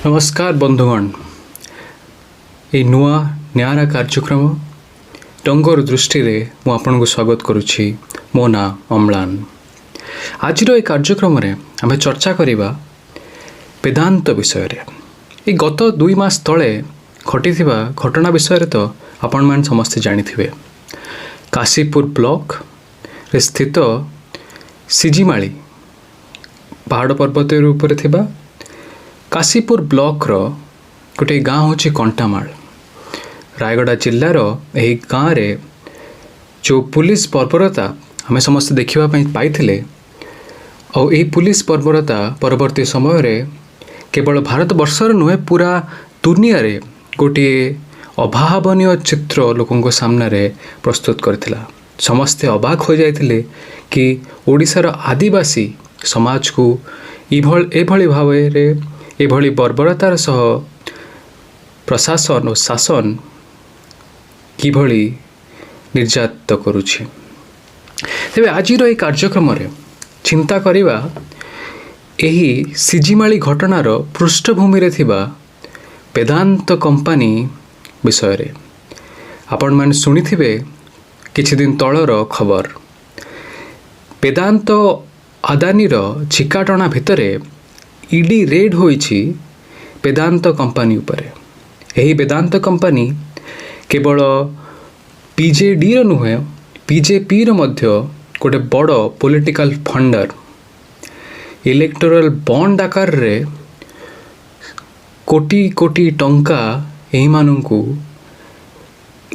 ନମସ୍କାର ବନ୍ଧୁଗଣ, ଏଇ ନୂଆ ନିଆରା କାର୍ଯ୍ୟକ୍ରମ ଡଙ୍ଗର ଦୃଷ୍ଟିରେ ମୁଁ ଆପଣଙ୍କୁ ସ୍ୱାଗତ କରୁଛି। ମୋ ନାଁ ଅମ୍ଳାନ। ଆଜିର ଏ କାର୍ଯ୍ୟକ୍ରମରେ ଆମେ ଚର୍ଚ୍ଚା କରିବା ବେଦାନ୍ତ ବିଷୟରେ। ଏଇ ଗତ 2 ମାସ ତଳେ ଘଟିଥିବା ଘଟଣା ବିଷୟରେ ତ ଆପଣମାନେ ସମସ୍ତେ ଜାଣିଥିବେ। କାଶୀପୁର ବ୍ଲକରେ ସ୍ଥିତ ସିଜିମାଳି ପାହାଡ଼ ପର୍ବତ ଉପରେ ଥିବା କାଶୀପୁର ବ୍ଲକର ଗୋଟିଏ ଗାଁ ହେଉଛି କଣ୍ଟାମାଳ। ରାୟଗଡ଼ା ଜିଲ୍ଲାର ଏହି ଗାଁରେ ଯେଉଁ ପୁଲିସ ବର୍ବରତା ଆମେ ସମସ୍ତେ ଦେଖିବା ପାଇଁ ପାଇଥିଲେ, ଆଉ ଏହି ପୁଲିସ ବର୍ବରତା ପରବର୍ତ୍ତୀ ସମୟରେ କେବଳ ଭାରତବର୍ଷର ନୁହେଁ, ପୁରା ଦୁନିଆରେ ଗୋଟିଏ ଅଭାବନୀୟ ଚିତ୍ର ଲୋକଙ୍କ ସାମ୍ନାରେ ପ୍ରସ୍ତୁତ କରିଥିଲା। ସମସ୍ତେ ଅବାକ ହୋଇଯାଇଥିଲେ କି ଓଡ଼ିଶାର ଆଦିବାସୀ ସମାଜକୁ ଏଭଳି ଭାବରେ, ଏଭଳି ବର୍ବରତାର ସହ ପ୍ରଶାସନ ଓ ଶାସନ କିଭଳି ନିର୍ଯାତିତ କରୁଛି। ତେବେ ଆଜିର ଏହି କାର୍ଯ୍ୟକ୍ରମରେ ଚିନ୍ତା କରିବା ଏହି ସିଜିମାଳି ଘଟଣାର ପୃଷ୍ଠଭୂମିରେ ଥିବା ବେଦାନ୍ତ କମ୍ପାନୀ ବିଷୟରେ। ଆପଣମାନେ ଶୁଣିଥିବେ କିଛି ଦିନ ତଳର ଖବର, ବେଦାନ୍ତ ଆଦାନୀର ଝିକାଟଣା ଭିତରେ ଇଡି ରେଡ୍ ହୋଇଛି ବେଦାନ୍ତ କମ୍ପାନୀ ଉପରେ। ଏହି ବେଦାନ୍ତ କମ୍ପାନୀ କେବଳ ବିଜେଡ଼ିର ନୁହେଁ, ବିଜେପିର ମଧ୍ୟ ଗୋଟେ ବଡ଼ ପଲିଟିକାଲ ଫଣ୍ଡର। ଇଲେକ୍ଟୋରାଲ ବଣ୍ଡ ଆକାରରେ କୋଟି କୋଟି ଟଙ୍କା ଏହିମାନଙ୍କୁ,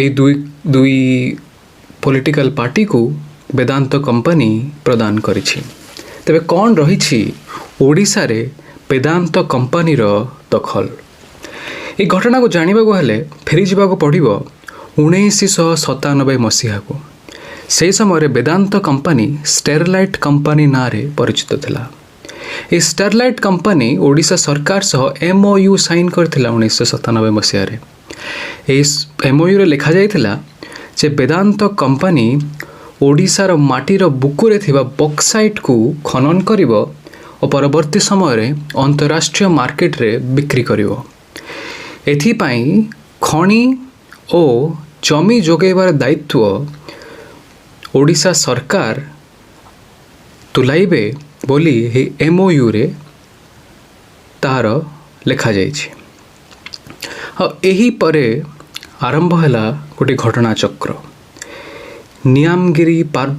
ଏଇ ଦୁଇ ଦୁଇ ପଲିଟିକାଲ ପାର୍ଟିକୁ ବେଦାନ୍ତ କମ୍ପାନୀ ପ୍ରଦାନ କରିଛି। ତେବେ କ'ଣ ରହିଛି ଓଡ଼ିଶାରେ ବେଦାନ୍ତ କମ୍ପାନୀର ଦଖଲ? ଏହି ଘଟଣାକୁ ଜାଣିବାକୁ ହେଲେ ଫେରିଯିବାକୁ ପଡ଼ିବ 1997 ମସିହାକୁ। ସେହି ସମୟରେ ବେଦାନ୍ତ କମ୍ପାନୀ ଷ୍ଟେରଲାଇଟ୍ କମ୍ପାନୀ ନାଁରେ ପରିଚିତ ଥିଲା। ଏହି ଷ୍ଟେରଲାଇଟ୍ କମ୍ପାନୀ ଓଡ଼ିଶା ସରକାର ସହ ଏମ୍ଓୟୁ ସାଇନ୍ କରିଥିଲା 1997 ମସିହାରେ। ଏହି ଏମ୍ଓୟୁରେ ଲେଖାଯାଇଥିଲା ଯେ ବେଦାନ୍ତ କମ୍ପାନୀ ଓଡ଼ିଶାର ମାଟିର ବୁକୁରେ ଥିବା ବକ୍ସାଇଟ୍କୁ ଖନନ କରିବ ଓ ପରବର୍ତ୍ତୀ ସମୟରେ ଅନ୍ତରାଷ୍ଟ୍ରୀୟ ମାର୍କେଟରେ ବିକ୍ରି କରିବ। ଏଥିପାଇଁ ଖଣି ଓ ଜମି ଯୋଗାଇବାର ଦାୟିତ୍ୱ ଓଡ଼ିଶା ସରକାର ତୁଲାଇବେ ବୋଲି ଏହି ଏମ୍ଓୟୁରେ ତାହାର ଲେଖାଯାଇଛି। ଆଉ ଏହି ପରେ ଆରମ୍ଭ ହେଲା ଗୋଟିଏ ଘଟଣାଚକ୍ର। ନିଆମଗିରି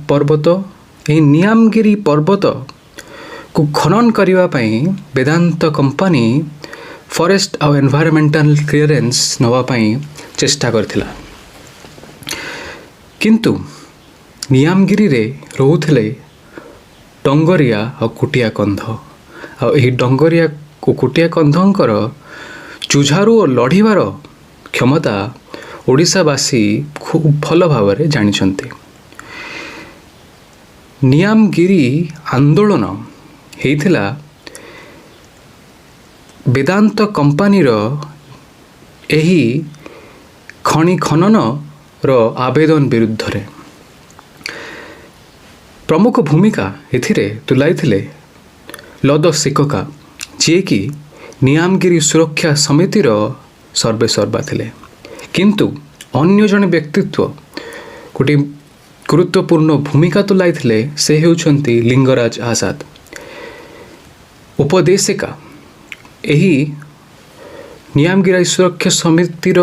ପର୍ବତ, ଏହି ନିଆମଗିରି ପର୍ବତକୁ ଖନନ କରିବା ପାଇଁ ବେଦାନ୍ତ କମ୍ପାନୀ ଫରେଷ୍ଟ ଆଉ ଏନଭାୟରମେଣ୍ଟାଲ କ୍ଲିୟରେନ୍ସ ନେବା ପାଇଁ ଚେଷ୍ଟା କରିଥିଲା। କିନ୍ତୁ ନିଆମଗିରିରେ ରହୁଥିଲେ ଡଙ୍ଗରିଆ ଆଉ କୁଟିଆ କନ୍ଧ। ଆଉ ଏହି ଡଙ୍ଗରିଆ ଓ କୁଟିଆ କନ୍ଧଙ୍କର ଯୁଝାରୁ ଓ ଲଢ଼ିବାର କ୍ଷମତା ଓଡ଼ିଶାବାସୀ ଖୁବ୍ ଭଲ ଭାବରେ ଜାଣିଛନ୍ତି। ନିଆମଗିରି ଆନ୍ଦୋଳନ ହେଇଥିଲା ବେଦାନ୍ତ କମ୍ପାନୀର ଏହି ଖଣି ଖନନର ଆବେଦନ ବିରୁଦ୍ଧରେ। ପ୍ରମୁଖ ଭୂମିକା ଏଥିରେ ତୁଲାଇଥିଲେ ଲଦ ସିକକା, ଯିଏକି ନିଆମଗିରି ସୁରକ୍ଷା ସମିତିର ସର୍ବେସର୍ବା ଥିଲେ। କିନ୍ତୁ ଅନ୍ୟ ଜଣେ ବ୍ୟକ୍ତିତ୍ୱ ଗୋଟିଏ ଗୁରୁତ୍ୱପୂର୍ଣ୍ଣ ଭୂମିକା ତୁଲାଇଥିଲେ, ସେ ହେଉଛନ୍ତି ଲିଙ୍ଗରାଜ ଆଜାଦ। ଉପଦେଶିକା, ଏହି ନିଆମଗିରି ସୁରକ୍ଷା ସମିତିର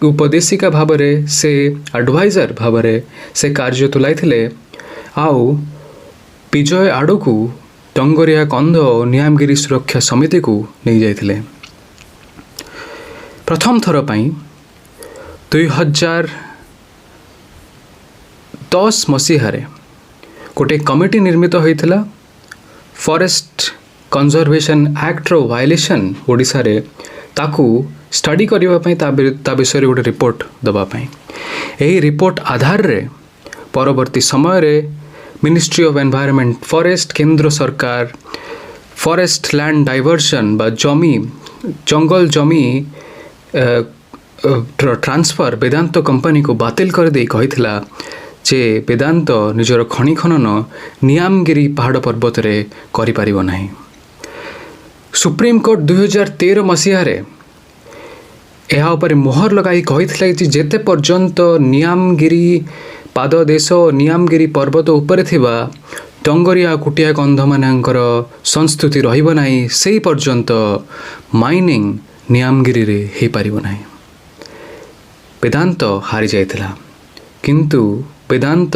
ଉପଦେଶିକା ଭାବରେ ସେ, ଆଡ଼ଭାଇଜର ଭାବରେ ସେ କାର୍ଯ୍ୟ ତୁଲାଇଥିଲେ ଆଉ ବିଜୟ ଆଡ଼କୁ ଡଙ୍ଗରିଆ କନ୍ଧ ଓ ନିଆମଗିରି ସୁରକ୍ଷା ସମିତିକୁ ନେଇଯାଇଥିଲେ। ପ୍ରଥମ ଥର ପାଇଁ 2010 ମସିହାରେ ଗୋଟିଏ କମିଟି ନିର୍ମିତ ହୋଇଥିଲା, ଫରେଷ୍ଟ କନଜରଭେସନ୍ ଆକ୍ଟର ଭାଇଲେସନ୍ ଓଡ଼ିଶାରେ ତାକୁ ଷ୍ଟଡି କରିବା ପାଇଁ, ତା ବିଷୟରେ ଗୋଟେ ରିପୋର୍ଟ ଦେବା ପାଇଁ। ଏହି ରିପୋର୍ଟ ଆଧାରରେ ପରବର୍ତ୍ତୀ ସମୟରେ ମିନିଷ୍ଟ୍ରି ଅଫ୍ ଏନଭାୟରମେଣ୍ଟ ଫରେଷ୍ଟ, କେନ୍ଦ୍ର ସରକାର ଫରେଷ୍ଟ ଲ୍ୟାଣ୍ଡ ଡାଇଭର୍ସନ୍ ବା ଜମି, ଜଙ୍ଗଲ ଜମି ଟ୍ରାନ୍ସଫର ବେଦାନ୍ତ କମ୍ପାନୀକୁ ବାତିଲ କରିଦେଇ କହିଥିଲା ଯେ ବେଦାନ୍ତ ନିଜର ଖଣି ଖନନ ନିଆମଗିରି ପାହାଡ଼ ପର୍ବତରେ କରିପାରିବ ନାହିଁ। ସୁପ୍ରିମକୋର୍ଟ 2013 ମସିହାରେ ଏହା ଉପରେ ମୋହର ଲଗାଇ କହିଥିଲେ ଯେ ଯେତେ ପର୍ଯ୍ୟନ୍ତ ନିୟମଗିରି ପାଦଦେଶ, ନିୟମଗିରି ପର୍ବତ ଉପରେ ଥିବା ଟଙ୍ଗରିଆ କୁଟିଆ କନ୍ଧମାନଙ୍କର ସଂସ୍କୃତି ରହିବ ନାହିଁ, ସେହି ପର୍ଯ୍ୟନ୍ତ ମାଇନିଂ ନିୟମଗିରିରେ ହେଇପାରିବ ନାହିଁ। ବେଦାନ୍ତ ହାରି ଯାଇଥିଲା, କିନ୍ତୁ ବେଦାନ୍ତ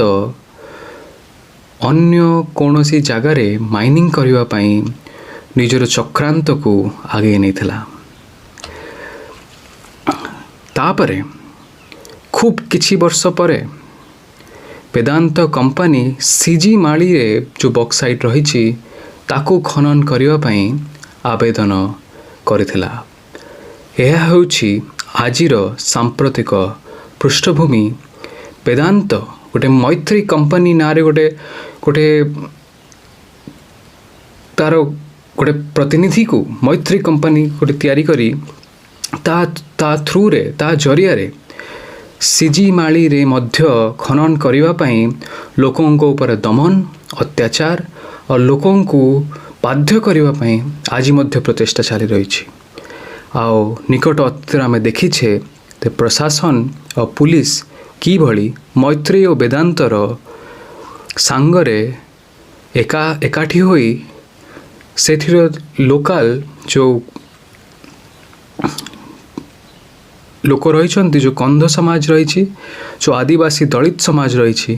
ଅନ୍ୟ କୌଣସି ଜାଗାରେ ମାଇନିଂ କରିବା ପାଇଁ ନିଜର ଚକ୍ରାନ୍ତକୁ ଆଗେଇ ନେଇଥିଲା। ତାପରେ ଖୁବ୍ କିଛି ବର୍ଷ ପରେ ବେଦାନ୍ତ କମ୍ପାନୀ ସିଜିମାଳିରେ ଯେଉଁ ବକ୍ସାଇଟ୍ ରହିଛି ତାକୁ ଖନନ କରିବା ପାଇଁ ଆବେଦନ କରିଥିଲା। ଏହା ହେଉଛି ଆଜିର ସାମ୍ପ୍ରତିକ ପୃଷ୍ଠଭୂମି। ବେଦାନ୍ତ ଗୋଟେ ମୈତ୍ରୀ କମ୍ପାନୀ ନାଁରେ ଗୋଟେ ଗୋଟେ ତାର ଗୋଟେ ପ୍ରତିନିଧିକୁ ମୈତ୍ରୀ କମ୍ପାନୀ ଗୋଟେ ତିଆରି କରି ତା ତା ଥ୍ରୁରେ, ତା ଜରିଆରେ ସିଜିମାଳିରେ ମଧ୍ୟ ଖନନ କରିବା ପାଇଁ ଲୋକଙ୍କ ଉପରେ ଦମନ, ଅତ୍ୟାଚାର ଆଉ ଲୋକଙ୍କୁ ବାଧ୍ୟ କରିବା ପାଇଁ ଆଜି ମଧ୍ୟ ପ୍ରଚେଷ୍ଟା ଚାଲି ରହିଛି। ଆଉ ନିକଟ ଅତୀତରେ ଆମେ ଦେଖିଛେ ଯେ ପ୍ରଶାସନ ଆଉ ପୁଲିସ କିଭଳି ମୈତ୍ରୀ ଓ ବେଦାନ୍ତର ସାଙ୍ଗରେ ଏକାଠି ହୋଇ ସେଥିର ଲୋକାଲ ଯେଉଁ ଲୋକ ରହିଛନ୍ତି, ଯେଉଁ କନ୍ଧ ସମାଜ ରହିଛି, ଯେଉଁ ଆଦିବାସୀ ଦଳିତ ସମାଜ ରହିଛି,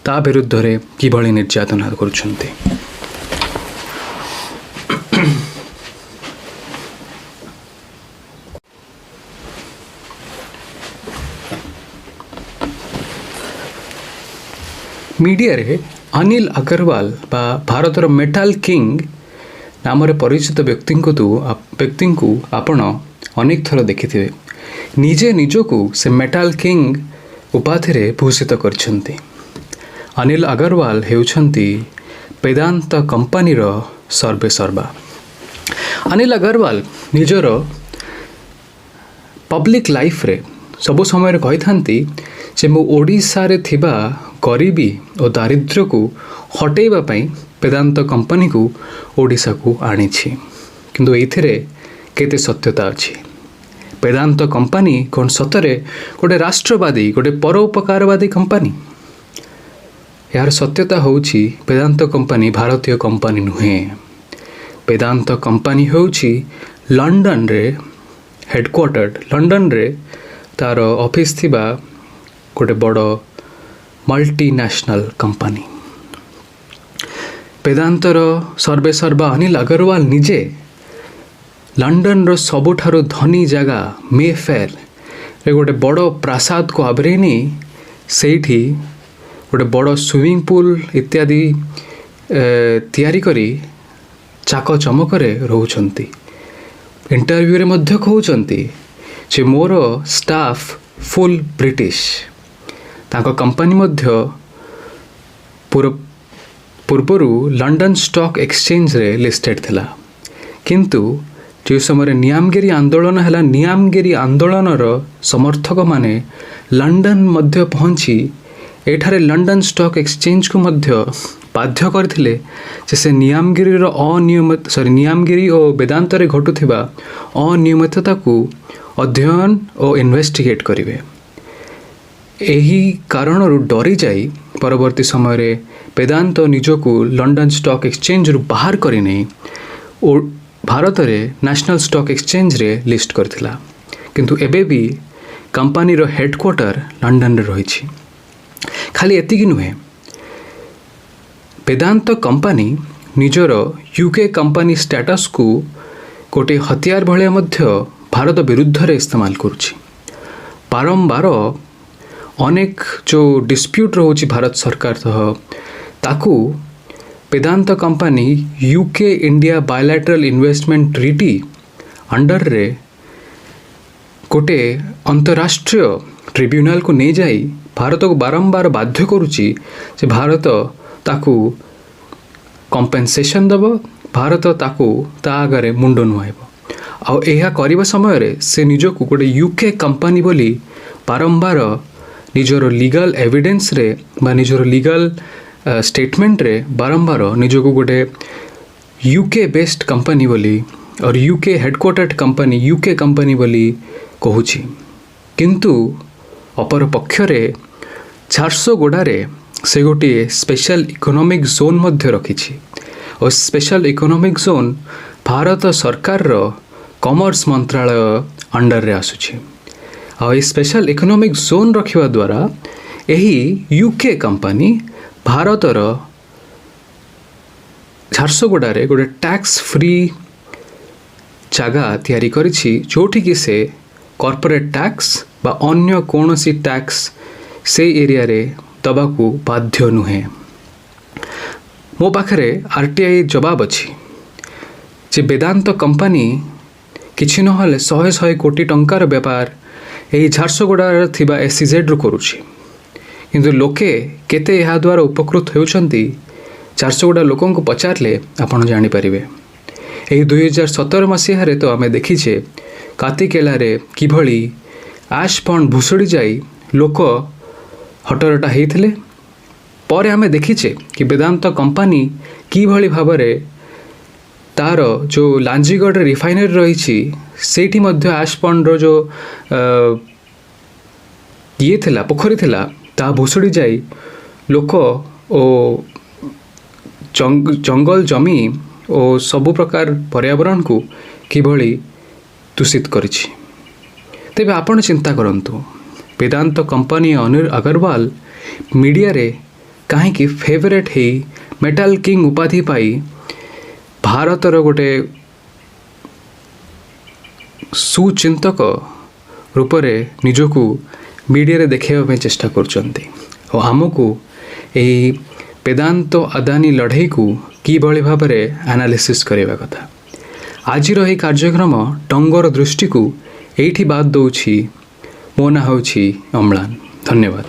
ତା ବିରୁଦ୍ଧରେ କିଭଳି ନିର୍ଯାତନା କରୁଛନ୍ତି। ମିଡ଼ିଆରେ ଅନିଲ ଅଗରୱାଲ ବା ଭାରତର ମେଟାଲ କିଙ୍ଗ ନାମରେ ପରିଚିତ ବ୍ୟକ୍ତିଙ୍କୁ ଆପଣ ଅନେକ ଥର ଦେଖିଥିବେ। ନିଜେ ନିଜକୁ ସେ ମେଟାଲ କିଙ୍ଗ ଉପାଧିରେ ଭୂଷିତ କରିଛନ୍ତି। ଅନିଲ ଅଗରୱାଲ ହେଉଛନ୍ତି ବେଦାନ୍ତ କମ୍ପାନୀର ସର୍ବେସର୍ବା। ଅନିଲ ଅଗରୱାଲ ନିଜର ପବ୍ଲିକ୍ ଲାଇଫରେ ସବୁ ସମୟରେ କହିଥାନ୍ତି ଯେ ମୁଁ ଓଡ଼ିଶାରେ ଥିବା ଗରିବୀ ଓ ଦାରିଦ୍ର୍ୟକୁ ହଟେଇବା ପାଇଁ ବେଦାନ୍ତ କମ୍ପାନୀକୁ ଓଡ଼ିଶାକୁ ଆଣିଛି। କିନ୍ତୁ ଏଇଥିରେ କେତେ ସତ୍ୟତା ଅଛି? ବେଦାନ୍ତ କମ୍ପାନୀ କ'ଣ ସତରେ ଗୋଟେ ରାଷ୍ଟ୍ରବାଦୀ, ଗୋଟେ ପରୋପକାରବାଦୀ କମ୍ପାନୀ? ଏହାର ସତ୍ୟତା ହେଉଛି ବେଦାନ୍ତ କମ୍ପାନୀ ଭାରତୀୟ କମ୍ପାନୀ ନୁହେଁ। ବେଦାନ୍ତ କମ୍ପାନୀ ହେଉଛି ଲଣ୍ଡନରେ ହେଡ଼କ୍ୱାର୍ଟର୍ଡ, ଲଣ୍ଡନରେ ତା'ର ଅଫିସ୍ ଥିବା ଗୋଟେ ବଡ଼ ମଲ୍ଟିନ୍ୟାସନାଲ୍ କମ୍ପାନୀ। ବେଦାନ୍ତର ସର୍ବେସର୍ବା ଅନିଲ ଅଗରୱାଲ ନିଜେ ଲଣ୍ଡନର ସବୁଠାରୁ ଧନୀ ଜାଗା ମେଫେୟାରରେ ଗୋଟେ ବଡ଼ ପ୍ରାସାଦକୁ ଆବରେଇ ନେଇ ସେଇଠି ଗୋଟେ ବଡ଼ ସୁଇମିଂ ପୁଲ୍ ଇତ୍ୟାଦି ତିଆରି କରି ଚାକଚମକରେ ରହୁଛନ୍ତି। ଇଣ୍ଟରଭ୍ୟୁରେ ମଧ୍ୟ କହୁଛନ୍ତି ଯେ ମୋର ଷ୍ଟାଫ୍ ଫୁଲ୍ ବ୍ରିଟିଶ। ତାଙ୍କ କମ୍ପାନୀ ମଧ୍ୟ ପୂର୍ବରୁ ଲଣ୍ଡନ ଷ୍ଟକ୍ ଏକ୍ସଚେଞ୍ଜରେ ଲିଷ୍ଟେଡ଼ ଥିଲା, କିନ୍ତୁ ଯେଉଁ ସମୟରେ ନିୟମଗିରି ଆନ୍ଦୋଳନ ହେଲା, ନିୟମଗିରି ଆନ୍ଦୋଳନର ସମର୍ଥକମାନେ ଲଣ୍ଡନ ମଧ୍ୟ ପହଞ୍ଚି ଏଠାରେ ଲଣ୍ଡନ ଷ୍ଟକ୍ ଏକ୍ସଚେଞ୍ଜକୁ ମଧ୍ୟ ବାଧ୍ୟ କରିଥିଲେ ଯେ ସେ ନିୟମଗିରିର ଅନିୟମିତ ସରି ନିୟମଗିରି ଓ ବେଦାନ୍ତରେ ଘଟୁଥିବା ଅନିୟମିତତାକୁ ଅଧ୍ୟୟନ ଓ ଇନଭେଷ୍ଟିଗେଟ୍ କରିବେ। ଏହି କାରଣରୁ ଡରିଯାଇ ପରବର୍ତ୍ତୀ ସମୟରେ ବେଦାନ୍ତ ନିଜକୁ ଲଣ୍ଡନ ଷ୍ଟକ୍ ଏକ୍ସଚେଞ୍ଜରୁ ବାହାର କରିନେଇ ଓ ଭାରତରେ ନ୍ୟାସନାଲ୍ ଷ୍ଟକ୍ ଏକ୍ସଚେଞ୍ଜରେ ଲିଷ୍ଟ କରିଥିଲା। କିନ୍ତୁ ଏବେ ବି କମ୍ପାନୀର ହେଡ଼କ୍ୱାର୍ଟର ଲଣ୍ଡନରେ ରହିଛି। ଖାଲି ଏତିକି ନୁହେଁ, ବେଦାନ୍ତ କମ୍ପାନୀ ନିଜର ୟୁକେ କମ୍ପାନୀ ଷ୍ଟାଟସ୍କୁ ଗୋଟିଏ ହତିଆର ଭଳିଆ ମଧ୍ୟ ଭାରତ ବିରୁଦ୍ଧରେ ଇସ୍ତେମାଲ କରୁଛି। ବାରମ୍ବାର ଅନେକ ଯେଉଁ ଡିସ୍ପ୍ୟୁଟ୍ ରହୁଛି ଭାରତ ସରକାର ସହ, ତାକୁ Vedanta company UK India bilateral investment treaty ଅଣ୍ଡରରେ ଗୋଟେ ଅନ୍ତରାଷ୍ଟ୍ରୀୟ ଟ୍ରିବ୍ୟୁନାଲକୁ ନେଇଯାଇ ଭାରତକୁ ବାରମ୍ବାର ବାଧ୍ୟ କରୁଛି ଯେ ଭାରତ ତାକୁ କମ୍ପେନସେସନ୍ ଦେବ, ଭାରତ ତାକୁ ତା ଆଗରେ ମୁଣ୍ଡ ନୁଆଇବ। ଆଉ ଏହା କରିବା ସମୟରେ ସେ ନିଜକୁ ଗୋଟେ ୟୁକେ କମ୍ପାନୀ ବୋଲି ବାରମ୍ବାର ନିଜର ଲିଗାଲ ଏଭିଡେନ୍ସରେ ବା ନିଜର ଲିଗାଲ ଷ୍ଟେଟମେଣ୍ଟରେ ବାରମ୍ବାର ନିଜକୁ ଗୋଟେ ୟୁକେ ବେସ୍ଡ କମ୍ପାନୀ ବୋଲି और UK headquartered company, UK company ବୋଲି କହୁଛି। କିନ୍ତୁ ଅପର ପକ୍ଷରେ ଝାରସୁଗୁଡ଼ାରେ ସେ ଗୋଟିଏ ସ୍ପେଶାଲ ଇକୋନୋମିକ୍ ଜୋନ୍ ମଧ୍ୟ ରଖିଛି ଓ ସ୍ପେଶାଲ ଇକୋନୋମିକ୍ ଜୋନ୍ ଭାରତ ସରକାରର କମର୍ସ ମନ୍ତ୍ରାଳୟ ଅଣ୍ଡରରେ ଆସୁଛି। ଆଉ ଏହି ସ୍ପେଶାଲ ଇକୋନୋମିକ୍ ଜୋନ୍ ରଖିବା ଦ୍ୱାରା ଏହି ୟୁକେ କମ୍ପାନୀ ଭାରତର ଝାରସୁଗୁଡ଼ାରେ ଗୋଟେ ଟ୍ୟାକ୍ସ ଫ୍ରି ଜାଗା ତିଆରି କରିଛି, ଯେଉଁଠିକି ସେ କର୍ପୋରେଟ୍ ଟ୍ୟାକ୍ସ ବା ଅନ୍ୟ କୌଣସି ଟ୍ୟାକ୍ସ ସେଇ ଏରିଆରେ ଦେବାକୁ ବାଧ୍ୟ ନୁହେଁ। ମୋ ପାଖରେ ଆରଟିଆଇ ଜବାବ ଅଛି ଯେ ବେଦାନ୍ତ କମ୍ପାନୀ କିଛି ନହେଲେ ଶହେ ଶହେ କୋଟି ଟଙ୍କାର ବେପାର ଏହି ଝାରସୁଗୁଡ଼ାରେ ଥିବା ଏସ୍ଇଜେଡ଼୍ରୁ କରୁଛି। କିନ୍ତୁ ଲୋକେ କେତେ ଏହା ଦ୍ୱାରା ଉପକୃତ ହେଉଛନ୍ତି, ଝାରସୁଗୁଡ଼ା ଲୋକଙ୍କୁ ପଚାରିଲେ ଆପଣ ଜାଣିପାରିବେ। ଏହି 2017 ମସିହାରେ ତ ଆମେ ଦେଖିଛେ କାତିକେଲାରେ କିଭଳି ଆଶ୍ ପଣ୍ଡ ଭୁଷୁଡ଼ି ଯାଇ ଲୋକ ହଟହଟା ହେଇଥିଲେ। ପରେ ଆମେ ଦେଖିଛେ କି ବେଦାନ୍ତ କମ୍ପାନୀ କିଭଳି ଭାବରେ ତାର ଯେଉଁ ଲାଞ୍ଜିଗଡ଼ରେ ରିଫାଇନାରୀ ରହିଛି, ସେଇଠି ମଧ୍ୟ ଆଶ୍ ପଣ୍ଡର ଯେଉଁ ଇଏ ଥିଲା, ପୋଖରୀ ଥିଲା, ତାହା ଭୁଷୁଡ଼ି ଯାଇ ଲୋକ ଓ ଜଙ୍ଗଲ ଜମି ଓ ସବୁ ପ୍ରକାର ପର୍ୟାବରଣକୁ କିଭଳି ଦୂଷିତ କରିଛି। ତେବେ ଆପଣ ଚିନ୍ତା କରନ୍ତୁ, ବେଦାନ୍ତ କମ୍ପାନୀ ଅନିଲ ଅଗରୱାଲ ମିଡ଼ିଆରେ କାହିଁକି ଫେଭରେଟ୍ ହେଇ ମେଟାଲ କିଙ୍ଗ ଉପାଧି ପାଇ ଭାରତର ଗୋଟେ ସୁଚିନ୍ତକ ରୂପରେ ନିଜକୁ ମିଡ଼ିଆରେ ଦେଖାଇବା ପାଇଁ ଚେଷ୍ଟା କରୁଛନ୍ତି ଆଉ ଆମକୁ ଏହି ବେଦାନ୍ତ ଅଦାନୀ ଲଢ଼େଇକୁ କିଭଳି ଭାବରେ ଆନାଲିସିସ୍ କରିବା କଥା। ଆଜିର ଏହି କାର୍ଯ୍ୟକ୍ରମ ଟଙ୍ଗର ଦୃଷ୍ଟିକୁ ଏଇଠି ବାଦ ଦେଉଛି। ମୋ ନାଁ ହେଉଛି ଅମ୍ଳାନ। ଧନ୍ୟବାଦ।